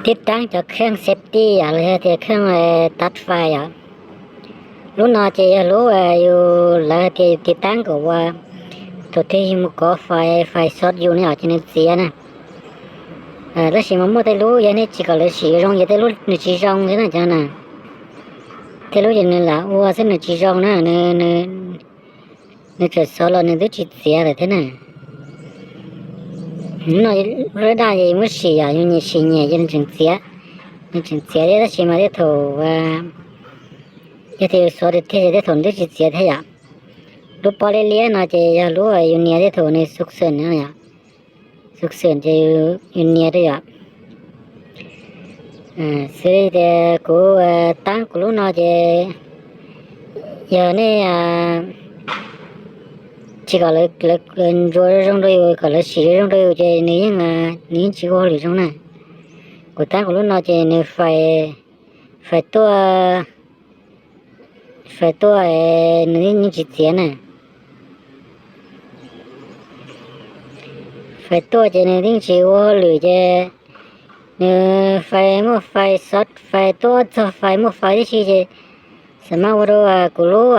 tiv taab cov kheej safety yom, los yog tias kheej tav fais yom. Lub no ces yog lub yus, lawv hais tias yus tiv taab kom ua thaum twg yus mus kov fais, fais xov yus ne yom, ces nws txiav na. Tab sis mas muaj tej lub yog nej tsis kom lawv sim zoo ces tej lub nws tsis zoo thiab na cov na. Tej lub ces nws lam ua xwb nws tsis zoo na, nws txawm xov los nws twb tsis txiav lawm thiab na. No lub daj ces muab sim yom, yus nyiam sim nyiam ces nws tseem txiav, nws tseem txiav thiab, tab sis mas tej thaum yog tias yus xov tiag tiag ces tej thaum nws twb tsis txiav thiab yom. Lub pob liab liab no ces yog lub yus nias tej thaum nws xub xwm no yom, xub xwm ces yus nias rau yom. Xws li tias kuv taab kuv lub no ces yog nej tsis kom lawv ntsuas zoo rau yus, kom lawv sim zoo rau yus ces nws yeej, nws yeej tsis ua hauj lwm zoo na. Kuv taab kuv lub no ces nws fais, fais tuaj, fais tuaj, nws yeej tsis txiav na. Fais tuaj ces nws yeej tsis ua hauj lwm ces nws fais muaj fais xov, fais tuaj ob txog fais muaj fais tib si ces xam maj ua rau kuv lub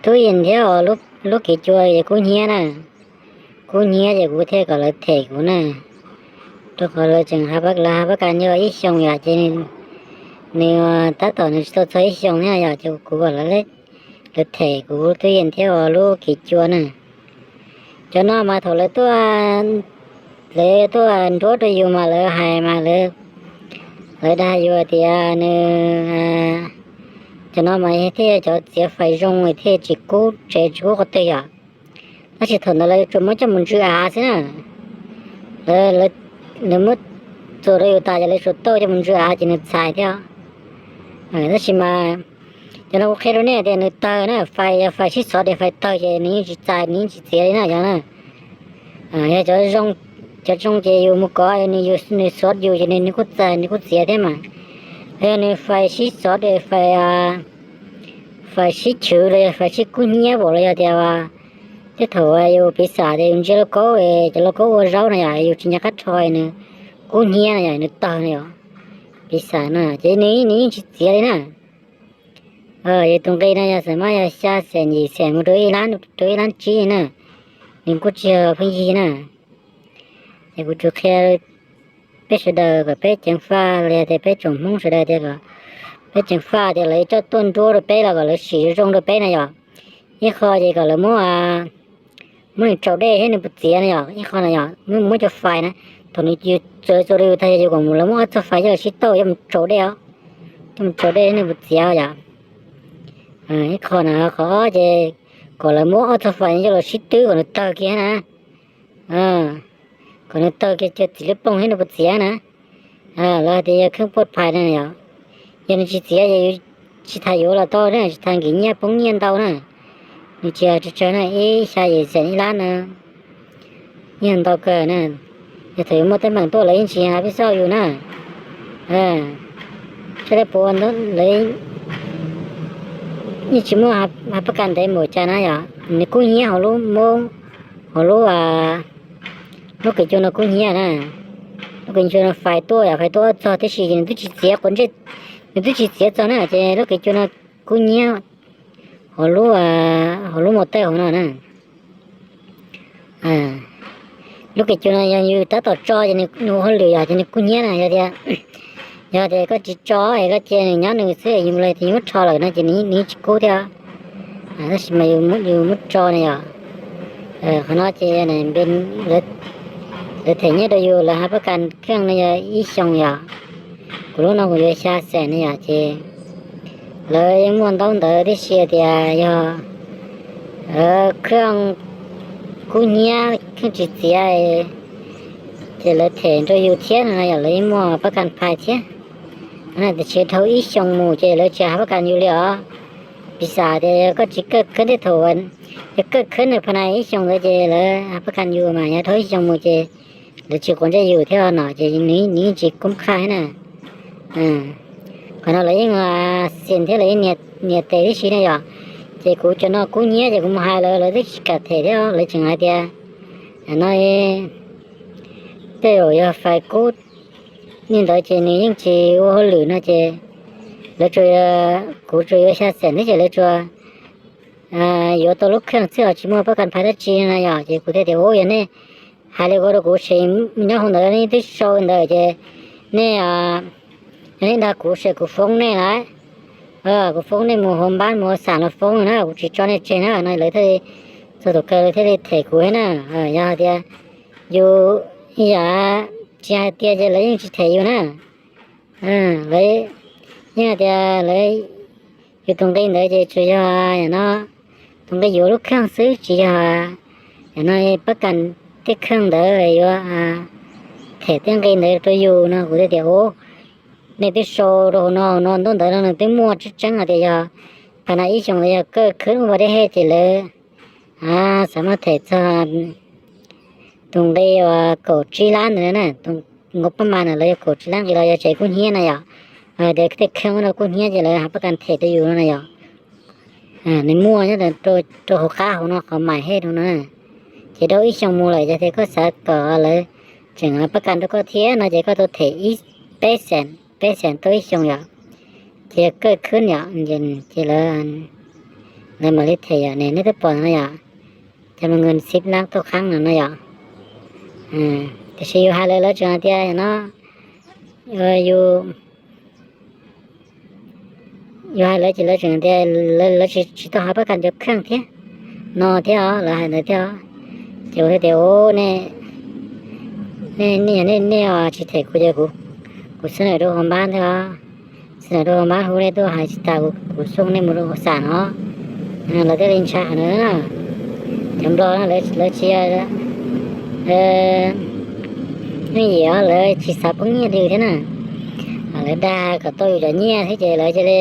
tub yees thiab lub kev cua es kub hnyiab na. Kub hnyiab ces kuv thiaj kom lawv them kuv na, rau qhov lawv tseem, lawv has pab kas yog ib xyoos yom, ces nws tab tom nws tsis tau txog ib xyoos thiab yom, ces kuv kom lawv, lawv them kuv tub yees thiab lub kev cua na. Cov no mas thaum lawv tuaj, lawv tuaj nruab rau yus mas lawv hais mas lawv, lawv dag yus tias nws, cov no mas thiaj cov txiav fais zoo thiaj tsis kub tsev tsis kub qhov twg yom. Tab sis thaum ntawd lawv tsuas muab coj mus ntsw av xwb na. Lawv muab txuas rau yus tas ces lawv tsuas tauj coj mus ntsw av ces nws txhais thiab. Tab sis mas cov no kuv qhia rau nej tias nws tawg na, fais yog fais sib xov ces fais tawg ces nws yeej tsis txais, nws yeej tsis txiav li na cov na. Yog cov zoo ces yus mus kov nws, nws xov yus ces nws kuj txais nws kuj txiav thiab mas. Yog nws fais sib xov ces fais, fais sib chwv los yog fais sib kub hnyiab npaum los yog tias tej thaum yus piv xam tias yus ntsia lauj kaub, cov lauj kaub ua zaub no yom, yus tsis nco qab rho nws kub hnyiab no yom, nws tawg no yom, piv xam no ces nws, nws yeej tsis txiav li na. Yus tus nqi no yog xam maj yog xya xees yim xees mus rau ib lab, rau ib lab tsib na, nws kuj tsis yog pheej yig na. Es kuv tsuas qhia peb sawv daws kom peb ceev faj los yog tias peb tsoom Hmoob sawv daws tias kom peb ceev faj tias lawv coj tuaj nruab rau peb los kom lawv sim zoo rau peb na yom. Ib qho ces kom lawv muab, muab nws tsau dej thiab nws puas txiav na yom, ib qho na yom, muab cov fais na, thaum nws yus txawv txua rau yus tag yus kom lawv muab ob txog fais coj los sib tauj coj mus tsau dej os, coj mus tsau dej thiab nws puas txiav yom. Ib qho na, qhov ob ces kom lawv muab ob txog fais coj los sib twb kom nws tawg kiag na. Kom nws tawg kiag cov txiv lub pooj thiab nws puas txiav na. Lawv hais tias yog kheej puaj phais na yom. Yog nws tsis txiav ces yus tsis tas yuav los tau na, tsis tas nkim nyiaj poob nyiaj ntau na. Nws tsis hais tsawg tsawg na, ib xya yim xees ib lab na, nyiaj ntau kawg na. Yog thaum yuav muaj teeb meem tuaj lawv yeej tsis hais peb xauj yus na. Sab dab puas lawv yeej tsis muaj hais pab kas ntev npaum cas na yom. Nws kub hnyiab hauv lub, hauv lub, lub kev cua no kub hnyiab na. Lub kev cua no fais tuaj yom, fais tuaj ob txog tib si ces nws twb tsis txiav quav ntsej, nws twb tsis txiav txog na ces lub kev cua no kub hnyiab hauv lub, hauv lub mus tej hauv no na. Lub kev cua no yog yus tab tom tso ces nws ua hauj lwm yom ces nws kub hnyiab na. Yog tias, yog tias koj tsis tso es koj cia nws nyob nws xwb, yus los tias yus muab rho lawm no ces nws yeej tsis kub thiab. Tab sis mas yus muab tso na yom. Qhov no ces lawv them nyiaj rau yus, lawv hais pab kas kheej no yog ib xyoos yom. Kuv lub no kuv yuav xya xees no yom ces lawv yeej muaj ntaub ntawv tib si tias yog kheej kub hnyiab kheej tsis txiav ces lawv them rau yus thiab no yom, lawv yeej muaj pab kas phais thiab. Tiam sis dhau ib xyoos mus ces lawv tsis hais pab kas yus li os. Piv xam tias yog koj tsis kawj khab tej thaum, yog kawj khab nws phas nais ib xyoos ntawd ces lawv hais pab kas yus mas yog dhau ib xyoos mus ces lawv tsis quav ntsej yus thiab no ces nws yeej tsis koob qhaj thiab na. Qhov no lawv yeej xim thiab lawv yeej nias tes tib si ne yom. Ces kuv cov no kub hnyiab ces kuv mus hais lawv, lawv twb tsis kam them thiab, lawv tseem hais tias no Tej zaum yog fais kub li ntawd ces nws yeej tsis ua hauj lwm no ces lawv tsuas, kuv tsuas yuav xya xeem thiab ces lawv tsuas yuav tau lub kheej xwb os, tsis muaj pab kas phais dab tsi no yom. Ces kuv thiaj tias, Ub, yog nej hais li ko rau kuv ces nyob hauv ntawd nej twb sau li ntawd ces nej, yog nej dag kuv ces kuv foob nej lawm. Kuv foob nej mus hauv npab mus hauv xam los foob na, kuv tsis tso nej tseg na no. Lawv thiaj li, txog thaum kawg lawv thiaj li them kuv thiab na. Yog hais tias yus ib yam tsis hais tias ces lawv yeej tsis them yus na. Lawv yeej hais tias lawv, yus tus nqi ntawd ces tsuas yog no, tus nqi yuav lub kheej xwb, tsis yog no pab kas tej kheej ntawd yuav them tej nqi ntawd rau yus no. Kuv thiaj tias, Ub, nej twb sau rau hauv no hauv no ntaub ntawv no nws twb muaj tseeb tseeb hais tias yog pas nas ib xyoos ntawd yog kawj khwb ua dej hej ces lawv xav muab them txog tus nqi uas kaum tsib lab ntawd na, tus nqi pab mas na lawv yog kaum tsib lab nqi los yog tsev kub hnyiab na yom. Tias tej kheej no kub hnyiab ces lawv hais pab kas them rau yus no na yom. Nws muaj nyob rau hauv qab hauv no qhov mais hej no na. Ces rau ib xyoos mus lawm yog tias koj xav kom lawv tseem pab kas rau koj thiab no ces koj tau them ib, peb xees, peb xees tau ib xyoos yom. Ces yog kawj khwb yom, ces lawv mam li them yom, nej twb pom no yom. Ces mas nws xib lab tau qhab no no yom. Tiam sis yus hais lawv lawv tseem hais tias no, yus, yus hais lawv ces lawv tseem tias lawv tsis tau hais pab kas cov kheej thiab no thiab os, lawv hais ntawd thiab os. Ces kuv thiaj tias, Ub, nej, nej, nej, nej tsis them kuv ces kuv xib nam rau hauv npab thiab os. Xib nam rau hauv npab hu nej tuaj hais tsis tas kuv xoo nej mus rau xam no. Lawv thiaj li ntshai heev na. Cov nplog no lawv tsis, yeej yim os, lawv tsis xav poob nyiaj rau yus thiab na. Lawv dag kom tau yus cov nyiaj thiab ces lawv cia li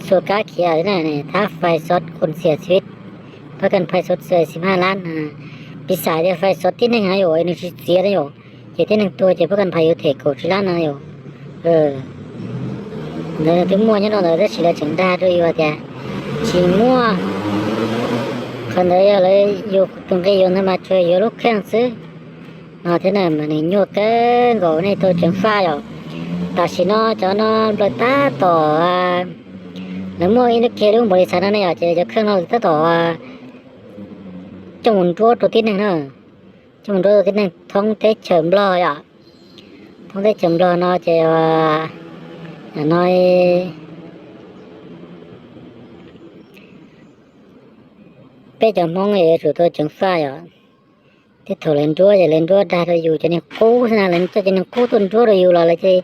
txhua kab khiav thiab na. Thab fais xov kun xiam xwb, pab kas phais xov xim haj lab. Piv xam tias fais xov tib neeg na yom, nws tsis txiav na yom, ces tib neeg tuag ces pab kas phais yuav them kaum tsib lab no yom. Ntawd twb muaj nyob rau ntawd tab sis lawv tseem dag rau yus tias tsis muaj. Qhov ntawd yog lawv, yus tus nqi yuav ntawd mas tsuas yuav lub kheej xwb no thiab na. Mas nws nyuaj kawg nkaus, nej tau ceev faj yom. Tam sim no cov no nplawm tab tom, lawv muaj ib lub kiag lub npaum li xav no ne yom, ces cov kheej no tab tom coj mus nruab rau tib neeg na. Coj mus nruab rau tib neeg thoob teb chaws nplog yom. Thoob teb chaws nplog no ces no peb cov Hmoob yuav tsum tau ceev faj yom. Tej thaum lawv nruab ces lawv nruab dag rau yus cov neeg qub xwb na, lawv coj cov neeg qub tuaj nruab rau yus los lawv cia li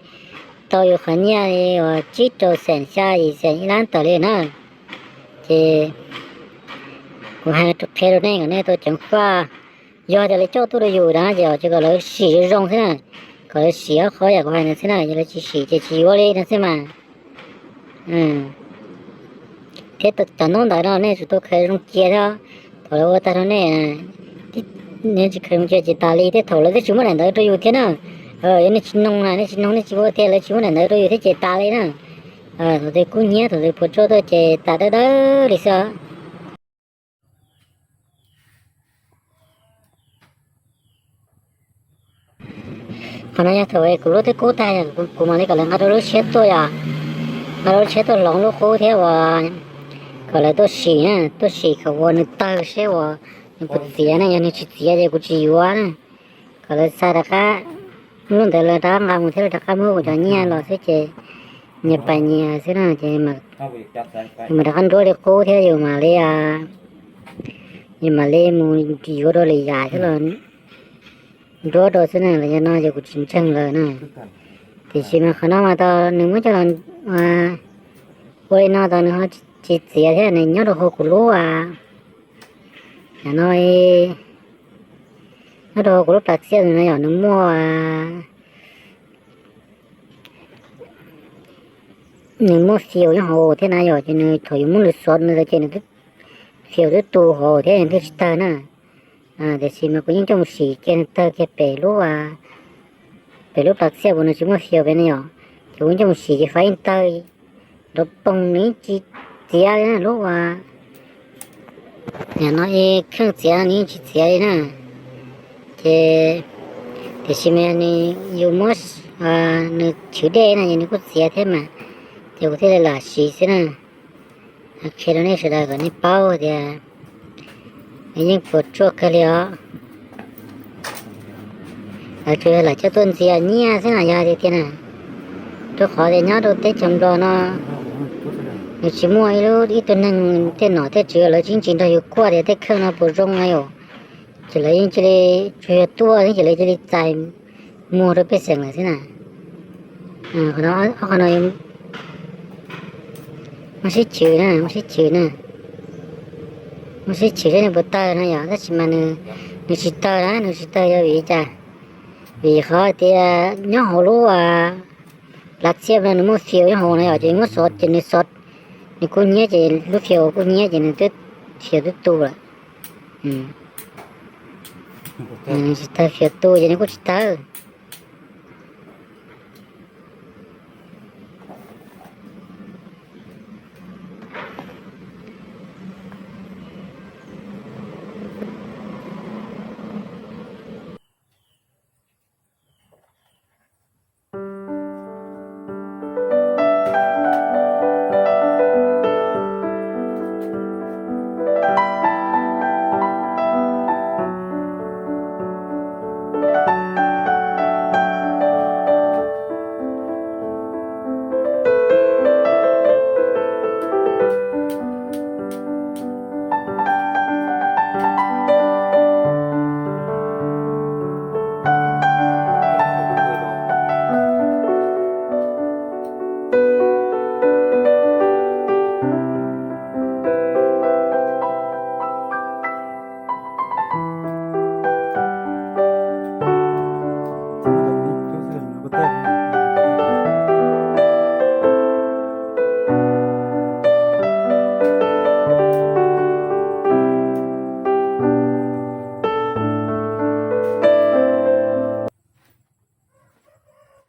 tau yus qhov nyiaj li uas tsib rau xees, xya yim xees, ib lab tawm li na. Ces kuv hais qhia rau nej kom nej tau ceev faj. Yog tias lawv coj tuaj rau yus na ces kom lawv sim zoo zoo xwb na, kom lawv sim ob qho yam kuv hais ntawd xwb na, yog lawv tsis sim ces tsis yuav li no xwb mas. Thiab cov ntaub ntawv no nej tsum tau khaws zoo cia thiab, thaum lawv ua tag rau nej, nej tsis khaws zoo cia ces tas li. Tej thaum lawv twb tsis muab daim ntawv rau yus thiab na. Yog nej tsis noog na, nej tsis noog, nej tsis ua tiag, lawv tsis muab daim ntawv rau yus thiab ces tas li na. Thaum twg kub hnyiab, thaum twg puas tsuaj tuaj ces tas dawb dawb li xwb. Qhov no yog thaum kuv lub twb kub tag, kuv mam li kom lawv nqa rau lub tshiab tuaj yom. Nqa rau lub tshiab tuaj hloov lub qub thiab uas kom lawv tuaj sim, tuaj sim kom uas nws tawg seb uas nws puas txiav na, yog nws tsis txiav ces kuv tsis yuav na. Kom lawv xa rov qab, lub ntawd lawv rov qab nqa mus thiab lawv rov qab muab kuv cov nyiaj los xwb ces nyias pais nyias xwb na ces yus mam rov qab nruab li qub thiab yus mam li, yus mam li mus yuav dua lwm yam thiab los nruab rau xwb na. Los yog no ces kuv tsis ntseeg lawm na. Tiam sis mas qhov no mas tau nws muab coj los ua li no tau nws ho tsis txiav thiab, nws nyob rau hauv kuv lub, no nyob rau hauv kuv lub plas xiaj no yom, nws muaj, nws muaj fiaus nyob hauv thiab na yom, ces nws thaum yus muab nws xov nws ces nws fiaus twb tu hauv thiab nws thiaj tsis tawg na. Tiam sis mas kuv yeej coj mus sim kiag nws tawg kiag pem lub, pem lub plas xiaj uas nws tsis muaj fiaus pem no yom, ces kuv yeej coj mus sim ces fais yeej tawg nrov poog, nws yeej tsis txiav li na lub, no kheej txiav nws yeej tsis txiav li na. Ces Tiam sis mas yog nws, yus muab nws chwv dej no ces nws kuj txiav thiab mas, ces kuv thiaj li lam siv xwb na. Qhia rau nej sawv daws kom nej paub tias nws yeej puas tsuaj kawg li os. Lawv tsuas yog lam coj tuaj ntxias nyiaj xwb na, yog tiag tiag na, rau qhov tias nyob rau teb chaws Nplog no nws tsis muaj ib lub, ib tug neeg tej nom tej tswv lawv tsis, tsis nrog yus kuaj tias tej kheej no puas zoo na yom. Ces lawv yeej cia li, tsuas yog tuaj ces lawv cia li txais muag rau pej xeem lawm xwb na. Qhov no, qhov no muaj siab chwv na, muaj siab chwv na, muaj siab chwv saib nws puas tawg no yom. Tab sis mas nws tsis tawg na, nws tsis tawg yog vim li cas? Vim qhov tias nyob hauv lub plav txiaj no nws muaj fias nyob hauv no yom, ces muab xov ces nws xov, nws kub hnyiab ces lub fias kuj hnyiab ces nws twb, fias twb tu lawm. Nws tsis tawg, fias tu ces nws kuj tsis tawg.